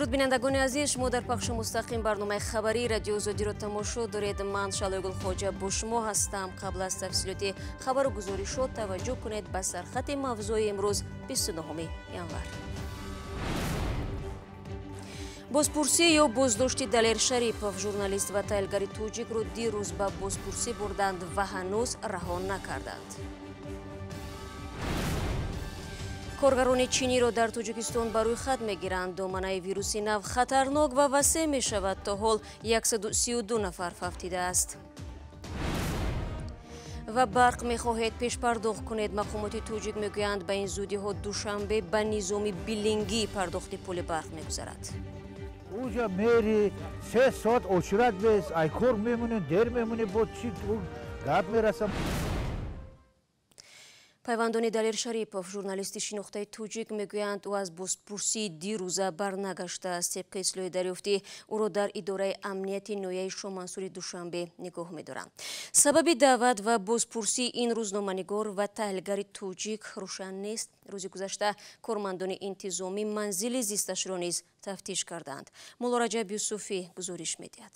Дуруд, бинандагони азиз, шумо дар пахши мустақим барномаи хабарии Радиои Озодиро тамошо доред. Ман Шалои Гулхоҷа бо шумо ҳастам. Қабл аз тафсилоти хабару гузоришот таваҷҷӯҳ кунед ба сархати мавзӯи имрӯз, 29 январ. Бозпурсӣ ё боздошти Далер Шарипов. Журналист ва таҳлилгари тоҷикро дирӯз ба бозпурсӣ бурданд ва ҳанӯз раҳо накарданд. Коргарони чиниро дар Тоҷикистон ба рӯйхат мегиранд. Доманаи вируси нав хатарнок ва васеъ мешавад. То ҳол 132 нафар фавтидааст. Ва барқ мехоҳед, пешпардохт кунед. Мақомоти тоҷик мегӯянд, ба ин зудиҳо Душанбе ба низоми биллингии пардохти пули барқ мегузарад. Уҷа мери, 3 соат очередь бес, ай кор мемонӣ, дер мемонӣ, бо чи гап мерасам. Пайвандони Далер Шарипов, журналисти шинохтаи тоҷик, мегӯянд, ӯ аз бозпурсии дирӯза барнагаштааст. Тибқи ислоҳи дарёфтӣ, ӯро дар идораи амнияти ноҳияи Шомансури Душанбе нигоҳ медоранд. Сабаби даъват ва бозпурсии ин рӯзноманигор ва таҳлилгари тоҷик рӯшан нест. Рӯзи гузашта кормандони интизомӣ манзили зисташро низ тафтиш карданд. Муллораҷаб Юсуфӣ гузориш медиҳад.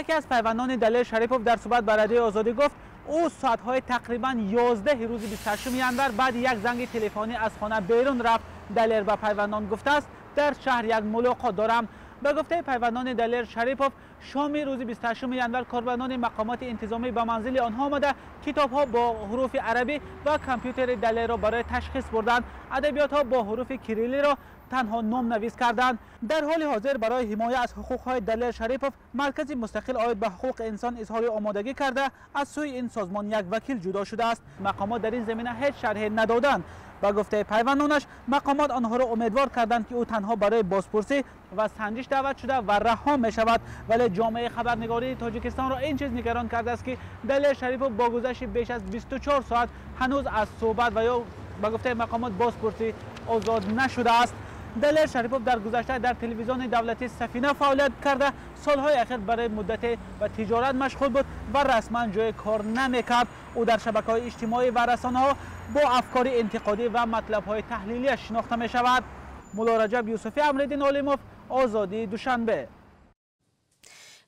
Яке аз пайвандони Далер Шарипов дар суҳбат ба Радиои Озодӣ гуфт, ӯ соатҳои тақрибан 11 рӯзи 28 январ баъди як занги телефонӣ аз хона берун рафт. Далер ба пайвандон гуфтааст, дар шаҳр як мулоқот дорам. Ба гуфтаи пайвандони Далер Шарипов, шоми рӯзи 28 январ кормандони мақомоти интизомӣ ба манзили онҳо омада, китобҳо бо ҳуруфи арабӣ ва компютери Далерро барои ташхис бурданд. Адабиётҳо бо ҳуруфи кириллиро танҳо номнавис карданд. Дар ҳоли ҳозир барои ҳимоя аз ҳуқуқҳои Далер Шарипов Маркази мустақил оид ба ҳуқуқи инсон изҳори омодагӣ карда, аз сӯи ин созмон як вакил ҷудо шудааст. Мақомот дар ин замина ҳеҷ шарҳе надоданд. Ба гуфтаи пайвандонаш, мақомот онҳоро умедвор карданд, ки ӯ танҳо барои бозпурсӣ ва санҷиш даъват шуда ва раҳо мешавад. Вале ҷомеаи хабарнигории Тоҷикистонро ин чиз нигарон кардааст, ки Далер Шарипов бо гузашти беш аз 24 соат ҳанӯз аз суҳбат ва ё ба гуфтаи мақомот бозпурсӣ озод нашудааст. Далер Шарипов дар гузашта дар телевизиони давлатии Сафина фаъолият карда, солҳои ахир барои муддате ба тиҷорат машғул буд ва расман ҷои кор намекард. Ӯ дар шабакаҳои иҷтимоӣ ва расонаҳо бо афкори интиқодӣ ва матлабҳои таҳлилияш шинохта мешавад. Муллораҷаб Юсуфӣ, Амриддин Олимов, Озодӣ, Душанбе.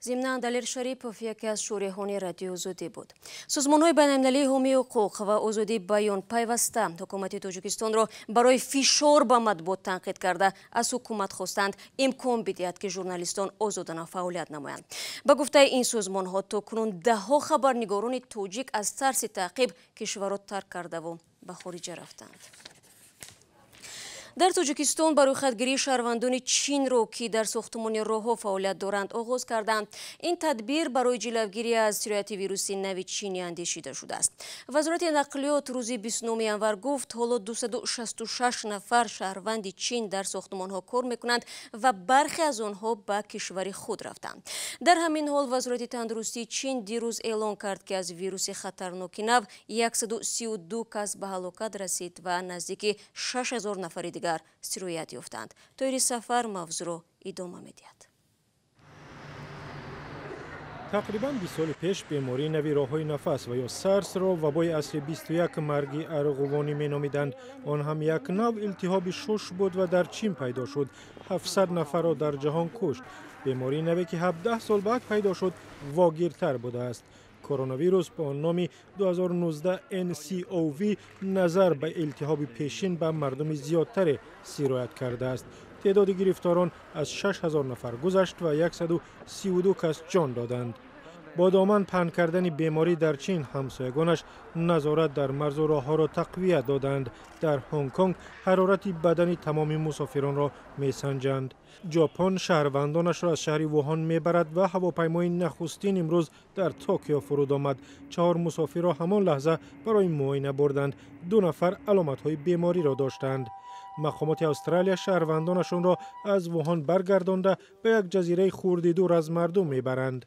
Зимнан, Далер Шарипов яке аз шореҳони Радиои Озодӣ буд. Созмонҳои байналмилалии ҳомии ҳуқуқ ва озодии баён пайваста ҳукумати Тоҷикистонро барои фишор ба матбуот танқид карда, аз ҳукумат хостанд, имкон бидиҳад, ки журналистон озодона фаъолият намоянд. Ба гуфтаи ин созмонҳо, то кунун даҳҳо хабарнигорони тоҷик аз тарси таъқиб кишварро тарк кардаву ба хориҷа рафтанд. Дар Тоҷикистон ба рӯйхатгирии шаҳрвандони Чинро, ки дар сохтумони роҳҳо фаъолият доранд, оғоз карданд. Ин тадбир барои ҷилавгирӣ аз сирояти вируси нави чинӣ андешида шудааст. Вазорати нақлиёт рӯзи 29 январ гуфт, ҳоло 266 нафар шаҳрванди Чин дар сохтумонҳо кор мекунанд ва бархе аз онҳо ба кишвари худ рафтанд. Дар ҳамин ҳол, Вазорати тандурустии Чин дирӯз эълон кард, ки аз вируси хатарноки нав 132 кас ба ҳалокат расид ва наздики 6000 нафари дигар сироят ёфтанд. Тоири Сафар мавзӯъро идома медиҳад. Тақрибан 20 соли пеш бемории нави роҳҳои нафас ва ё сарсро вабои асри 21, марги арғувонӣ меномиданд. Он ҳам як нав илтиҳоби шуш буд ва дар Чин пайдо шуд, 700 нафарро дар ҷаҳон кушт. Бемории наве, ки 17 сол баъд пайдо шуд, вогиртар будааст. Коронавирус бо номи 2019 nCoV назар ба илтиҳоби пешин ба мардуми зиёдтаре сироят кардааст. Теъдоди гирифторон аз 6000 нафар гузашт ва 132 кас ҷон доданд. Бо доман паҳн кардани беморӣ дар Чин, ҳамсоягонаш назорат дар марзу роҳҳоро тақвият доданд. Дар Ҳонконг ҳарорати бадани тамоми мусофиронро месанҷанд. Ҷопон шаҳрвандонашро аз шаҳри Вуҳон мебарад ва ҳавопаймои нахустин имрӯз дар Токио фуруд омад. Чаҳор мусофирро ҳамон лаҳза барои муоина бурданд. Ду нафар аломатҳои бемориро доштанд. Мақомоти Австралия шаҳрвандонашонро аз Вуҳон баргардонда, ба як ҷазираи хурди дур аз мардум мебаранд.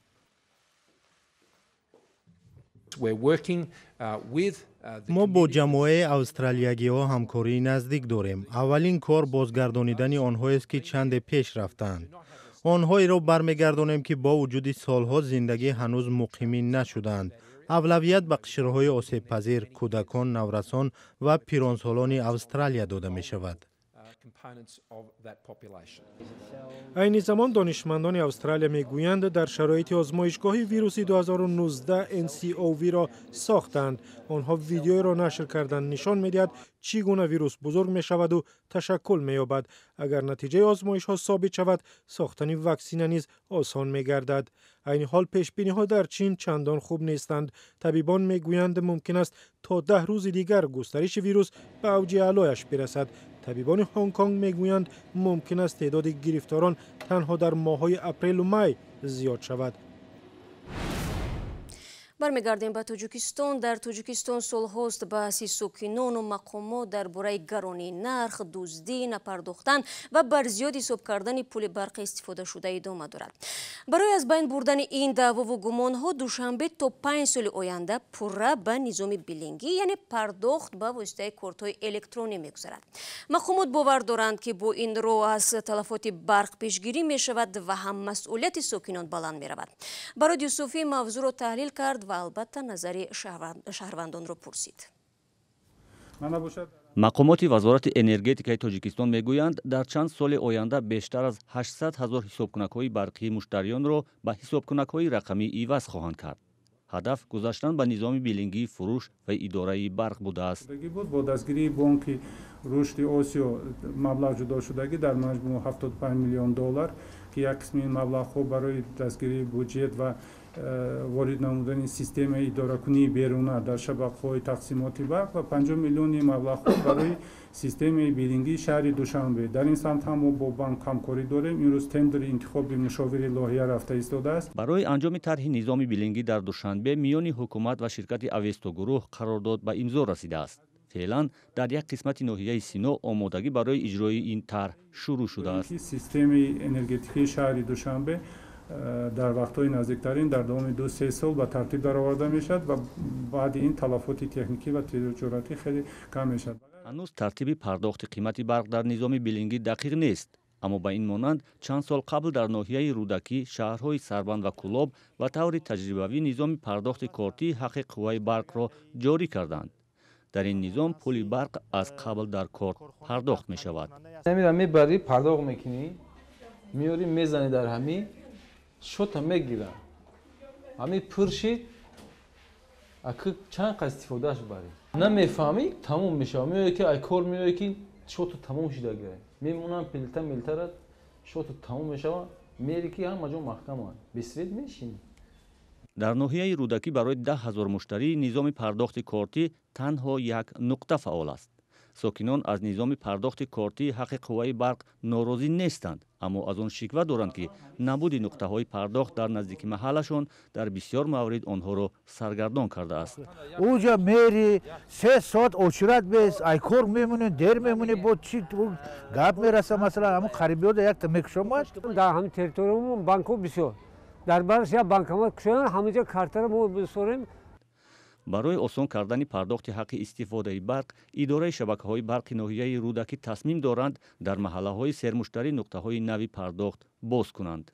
Мо бо ҷамоаи австралиягиҳо ҳамкории наздик дорем. Аввалин кор бозгардонидани онҳоест, ки чанде пеш рафтаанд. Онҳоеро бармегардонем, ки бо вуҷуди солҳо зиндагӣ ҳанӯз муқимӣ нашудаанд. Авлавият ба қишрҳои осебпазир, кӯдакон, наврасон ва пиронсолони Австралия дода мешавад. Айни замон донишмандони Австралия мегӯянд, дар шароити озмоишгоҳи вируси 2019 nCoV-ро сохтанд. Онҳо видеоеро нашр карданд, нишон медиҳад, чӣ гуна вирус бузург мешаваду ташаккул меёбад. Агар натиҷаи озмоишҳо собит шавад, сохтани ваксина низ осон мегардад. Айни ҳол пешбиниҳо дар Чин чандон хуб нестанд. Табибон мегӯянд, мумкин аст то 10 рӯзи дигар густариши вирус ба авҷи аълояш бирасад. Табибони Ҳонконг мегӯянд, мумкин аст теъдоди гирифторон танҳо дар моҳҳои апрелу май зиёд шавад. Бармегардем ба Тоҷикистон. Дар Тоҷикистон солҳост баҳси сокинону мақомот дар бораи гаронии нарх, дуздӣ, напардохтан ва бар зиёд ҳисоб кардани пули барқи истифодашуда идома дорад. Барои аз байн бурдани ин даъвову гумонҳо, Душанбе то 5 соли оянда пурра ба низоми билингӣ, яъне пардохт ба воситаи кортҳои электронӣ мегузарад. Мақомот бовар доранд, ки бо ин роҳ аз талафоти барқ пешгирӣ мешавад ва ҳам масъулияти сокинон баланд меравад. Барод Юсуфӣ мавзӯъро таҳлил кард ва албатта назари шаҳрвандонро пурсид. Мақомоти Вазорати энергетикаи Тоҷикистон мегӯянд, дар чанд соли оянда бештар аз 800 ҳазор ҳисобкунакҳои барқии муштариёнро ба ҳисобкунакҳои рақамӣ иваз хоҳанд кард. Ҳадаф гузаштан ба низоми билингии фурӯш ва идораи барқ будааст. Бо дастгирии Бонки рушди Осиё маблағ ҷудошудагӣ дар маҷмӯъ 75 миллион доллар, ки як қисми ин маблағҳо барои дастгирии буҷет ва ворид намудани системаи идоракунии беруна дар шабакаҳои тақсимоти барқ ва 50 миллиони маблағҳо барои системаи билингии шаҳри Душанбе. Дар ин самт ҳам мо бо банк ҳамкорӣ дорем. Имрӯз тендери интихоби мушовири лоҳия рафта истодааст. Барои анҷоми тарҳи низоми билингӣ дар Душанбе миёни ҳукумат ва ширкати Авестогурӯҳ қарордод ба имзо расидааст. Феълан дар як қисмати ноҳияи Сино омодагӣ барои иҷрои ин тарҳ шурӯъ шудааст. Системаи энергетикии шаҳри Душанбе дар вақтҳои наздиктарин, дар давоми 2-3 сол ба тартиб дароварда мешавад ва баъди ин талафоти техникӣ ва тиҷоратӣ хеле кам мешавад. Ҳанӯз тартиби пардохти қимати барқ дар низоми билингӣ дақиқ нест, аммо ба ин монанд чанд сол қабл дар ноҳияи Рӯдакӣ, шаҳрҳои Сарбанд ва Кӯлоб ба таври таҷрибавӣ низоми пардохти кортии ҳаққи қувваи барқро ҷорӣ карданд. Дар ин низом пули барқ аз қабл дар корт пардохт мешавад. Ҳамира мебарӣ, пардохт мекунӣ, меорӣ, мезанӣ, дар ҳамин шота мегирам, ҳамин пур шид, аки чанд қад истифодааш барӣ, намефаҳмӣ, тамом мешавад. Меояд ки ай кор меояд, ки шоту тамом шида гирад, мемонам плита милтарад, шоту тамом мешавад, мери ки ҳама ҷо маҳкаманд, без свет мешинӣ. Дар ноҳияи Рӯдакӣ барои 10 000 муштарӣ низоми пардохти кортӣ танҳо як нуқта фаъол аст. Сокинон аз низоми пардохти кортии ҳаққи қувваи барқ норозӣ нестанд, аммо аз он шиква доранд, ки набуди нуқтаҳои пардохт дар наздики маҳаллашон дар бисёр маврид онҳоро саргардон кардааст. Уҷа мери, 3 соат очират бес, ай кор мемонӣ, дер мемонӣ, бо чи гап мераса. Масалан, ҳамун қарибиёда якта мекушомад. Дар ҳамин территориямон банкҳо бисёр, дар барш як банкомат кушоянд, ҳаминҷа картаро мо бисорем. Барои осон кардани пардохти ҳаққи истифодаи барқ, идораи шабакаҳои барқи ноҳияи Рӯдакӣ тасмим доранд, дар маҳаллаҳои сермуштарӣ нуқтаҳои нави пардохт боз кунанд.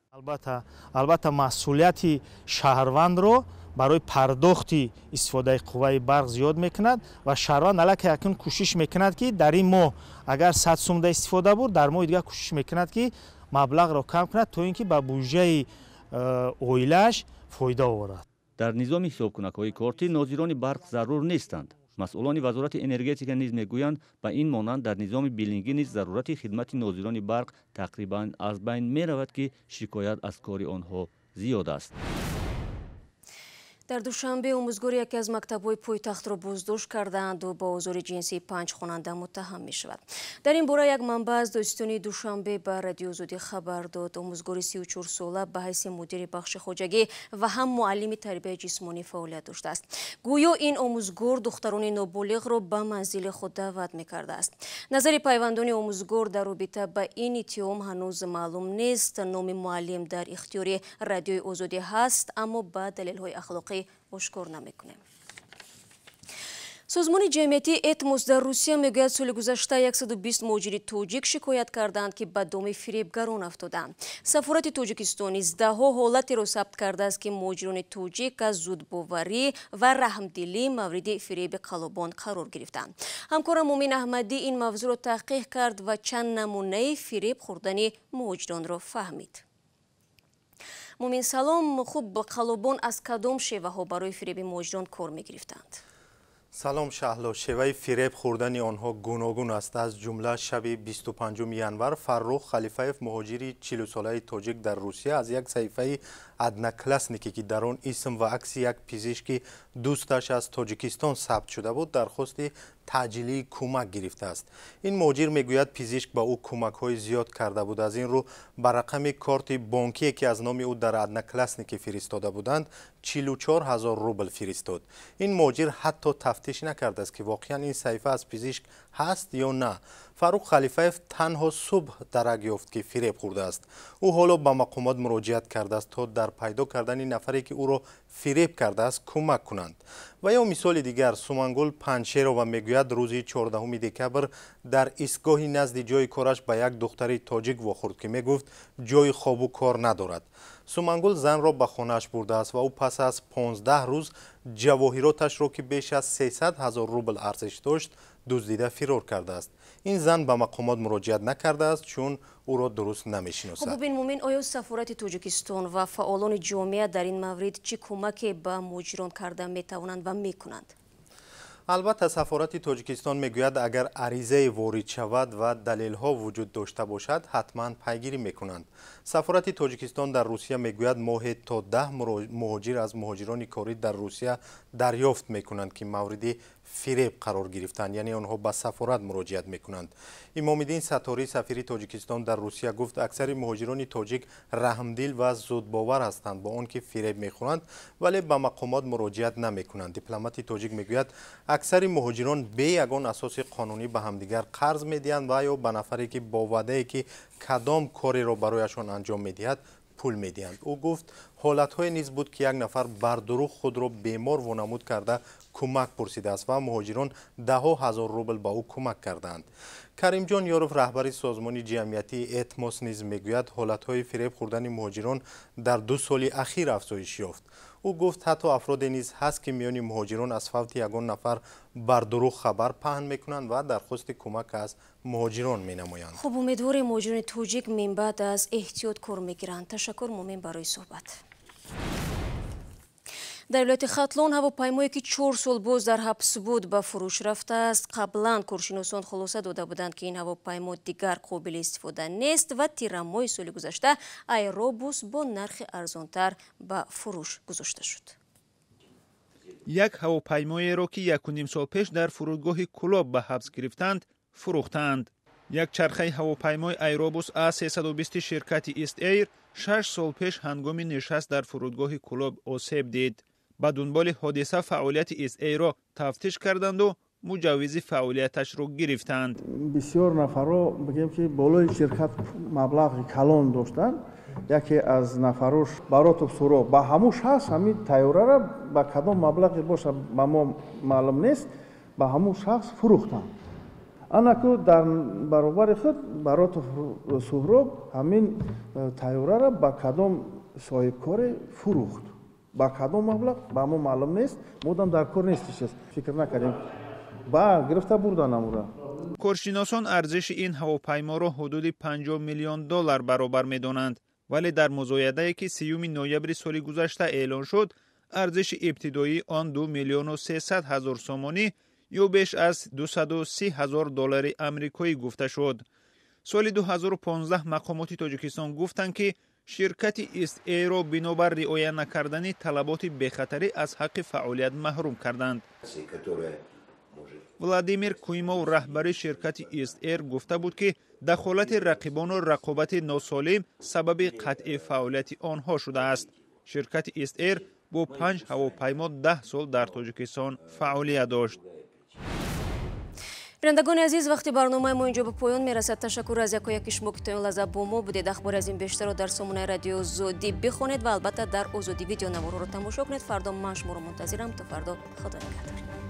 Албатта, масъулияти шаҳрвандро барои пардохти истифодаи қувваи барқ зиёд мекунад ва шаҳрванд аллакай акнун кӯшиш мекунад, ки дар ин моҳ агар 100 сумда истифода бурд, дар моҳи дигар кӯшиш мекунад, ки маблағро кам кунад, то ин ки ба буҷаи оилааш фоида оварад. Дар низоми ҳисобкунакҳои кортӣ нозирони барқ зарур нестанд. Масъулони Вазорати энергетика низ мегӯянд, ба ин монанд дар низоми билингӣ низ зарурати хидмати нозирони барқ тақрибан аз байн меравад, ки шикоят аз кори онҳо зиёд аст. Дар Душанбе омӯзгори яке аз мактабҳои пойтахтро боздошт кардаанд. Ӯ ба озори ҷинсии панҷ хонанда муттаҳам мешавад. Дар ин бора як манбаъ аз додситонии Душанбе ба Радиои Озодӣ хабар дод. Омӯзгори 34сола ба ҳайси мудири бахши хоҷагӣ ва ҳам муаллими тарбияи ҷисмонӣ фаъолият доштааст. Гӯё ин омӯзгор духтарони ноболиғро ба манзили худ даъват мекардааст. Назари пайвандони омӯзгор дар робита ба ин иттиҳом ҳанӯз маълум нест. Номи муаллим дар ихтиёри Радиои Озодӣ ҳаст, аммо ба далелҳои ахлоқӣ ошкор намекунем. Созмони ҷамъиятии Этмос дар Русия мегӯяд, соли гузашта 120 муҳоҷири тоҷик шикоят карданд, ки ба доми фиребгарон афтоданд. Сафорати Тоҷикистон низ даҳҳо ҳолатеро сабт кардааст, ки муҳоҷирони тоҷик аз зудбоварӣ ва раҳмдилӣ мавриди фиреби қаллобон қарор гирифтанд. Ҳамкорам Мумин Аҳмадӣ ин мавзӯъро таҳқиқ кард ва чанд намунаи фиреб хӯрдани муҳоҷиронро фаҳмид. Мумин, салом. Хуб, қаллобон аз кадом шеваҳо барои фиреби муҳоҷирон кор мегирифтанд? Салом, Шаҳло. Шеваи фиреб хӯрдани онҳо гуногун аст. Аз ҷумла шаби 25 январ Фаррух Халифаев, муҳоҷири 40-солаи тоҷик дар Русия, аз як саҳифаи Одноклассники, ки дар он исм ва акси як пизишки дӯсташ аз Тоҷикистон сабт шуда буд, дархости таъҷилии кӯмак гирифтааст. Ин муҳоҷир мегӯяд, пизишк ба ӯ кӯмакҳои зиёд карда буд. Аз ин рӯ ба рақами корти бонкие, ки аз номи ӯ дар Одноклассники фиристода буданд, 44 ҳазор рубл фиристод. Ин муҳоҷир ҳатто тафтиш накардааст, ки воқеан ин саҳифа аз пизишк ҳаст ё на. Фаррух Халифаев танҳо субҳ дарак ёфт, ки фиреб хӯрдааст. Ӯ ҳоло ба мақомот муроҷиат кардааст, то дар пайдо кардани нафаре, ки ӯро фиреб кардааст, кӯмак кунанд. Ва ё мисоли дигар, Сумангул Панҷшерова мегӯяд, рӯзи 14 декабр дар истгоҳи назди ҷои кораш ба як духтари тоҷик вохӯрд, ки мегуфт ҷои хобу кор надорад. Сумангул занро ба хонааш бурдааст ва ӯ пас аз 15 рӯз ҷавоҳироташро, ки беш аз 300 ҳазор рубл арзиш дошт, дуздида фирор кардааст. Ин зан ба мақомот муроҷиат накардааст, чун ӯро дуруст намешиносад. Хуб, бибин Мумин, оё сафорати Тоҷикистон ва фаъолони ҷомеа дар ин маврид чӣ кӯмаке ба муҳоҷирон карда метавонанд ва мекунанд? Албатта, сафорати Тоҷикистон мегӯяд, агар аризае ворид шавад ва далелҳо вуҷуд дошта бошад, ҳатман пайгирӣ мекунанд. Сафорати Тоҷикистон дар Русия мегӯяд, моҳе то 10 муҳоҷир аз муҳоҷирони корӣ дар Русия дарёфт мекунанд, ки мавриди фиреб қарор гирифтанд, яъне онҳо ба сафорат муроҷиат мекунанд. Имомиддин Сатторӣ, сафири Тоҷикистон дар Русия, гуфт, аксари муҳоҷирони тоҷик раҳмдил ва зудбовар ҳастанд, бо он ки фиреб мехӯранд, вале ба мақомот муроҷиат намекунанд. Дипломати тоҷик мегӯяд, аксари муҳоҷирон бе ягон асоси қонунӣ ба ҳамдигар қарз медиҳанд ва ё ба нафаре, ки бо ваъдае, ки кадом кореро барояшон анҷом медиҳад, пул медиҳанд. Ӯ гуфт, ҳолатҳое низ буд, ки як нафар бардурӯғ худро бемор вонамуд карда кӯмак пурсидааст ва муҳоҷирон даҳҳо ҳазор рубл ба ӯ кӯмак кардаанд. Каримҷон Ёров, раҳбари созмони ҷамъиятии Этмос, низ мегӯяд, ҳолатҳои фиреб хӯрдани муҳоҷирон дар 2 соли ахир афзоиш ёфт. Ӯ гуфт, ҳатто афроде низ ҳаст, ки миёни муҳоҷирон аз фавти ягон нафар бардурӯғ хабар паҳн мекунанд ва дархости кӯмак аз муҳоҷирон менамоянд. Хуб, умедворем муҳоҷирони тоҷик минбаъд аз эҳтиёт кор мегиранд. Ташаккур, Мумин, барои суҳбат. Дар вилояти Хатлон ҳавопаймое, ки 4 сол боз дар ҳабс буд, ба фурӯш рафтааст. Қаблан коршиносон хулоса дода буданд, ки ин ҳавопаймо дигар қобили истифода нест ва тирамоҳи соли гузашта Аэробус бо нархи арзонтар ба фурӯш гузошта шуд. Як ҳавопаймоеро, ки 1,5 сол пеш дар фурудгоҳи Кулоб ба ҳабс гирифтанд, фурӯхтанд. Як чархаи ҳавопаймои Аэробус А320 ширкати Ист Эйр 6 сол пеш ҳангоми нишаст дар фурудгоҳи Кулоб осеб дид. Ба дунболи ҳодиса фаъолияти Ист Эйрро тафтиш карданду муҷаввизи фаъолияташро гирифтанд. Бисёр нафарро бигем, ки болои ширкат маблағи калон доштанд. Яке аз нафарош Баротов Суро ба ҳамун шахс ҳамин тайёрара ба кадом маблағе боша, ба мо маълум нест, ба ҳамун шахс фурӯхтанд. Анаку дар баробари худ Баротов Суҳроб ҳамин тайёрара ба кадом соҳибкоре фурӯхт, ба кадом маблағ ба мо маълум нест, модам дар кор нест, фикр накардем, ба гирифта бурдан амура. Коршиносон арзиши ин ҳавопайморо ҳудуди 50 миллион доллар баробар медонанд, вале дар музоядае, ки 30 ноябри соли гузашта эълон шуд, арзиши ибтидоии он 2 миллиону 300 ҳазор сомонӣ ё беш аз 230 ҳазор доллари амрикоӣ гуфта шуд. Соли 2015 мақомоти Тоҷикистон гуфтанд, ки ширкати Ист Эйро бинобар риоя накардани талаботи бехатарӣ аз ҳаққи фаъолият маҳрум карданд. Владимир Куймов, раҳбари ширкати Ист Эйр, гуфта буд, ки дахолати рақибону рақобати носолим сабаби қатъи фаъолияти онҳо шудааст. Ширкати Ист Эйр бо 5 ҳавопаймо 10 сол дар Тоҷикистон фаъолият дошт. Бинандагони азиз, вақти барномаи мо инҷо ба поён мерасад. Ташаккур аз яко яки шумо, ки то ин лаҳза бо мо будед. Ахбори аз ин бештарро дар сомонаи Радио Озодӣ бихонед ва албатта дар Озодӣ видеонаворҳоро тамошо кунед. Фардо ман шуморо мунтазирам. То фардо, Худо нигаҳдор.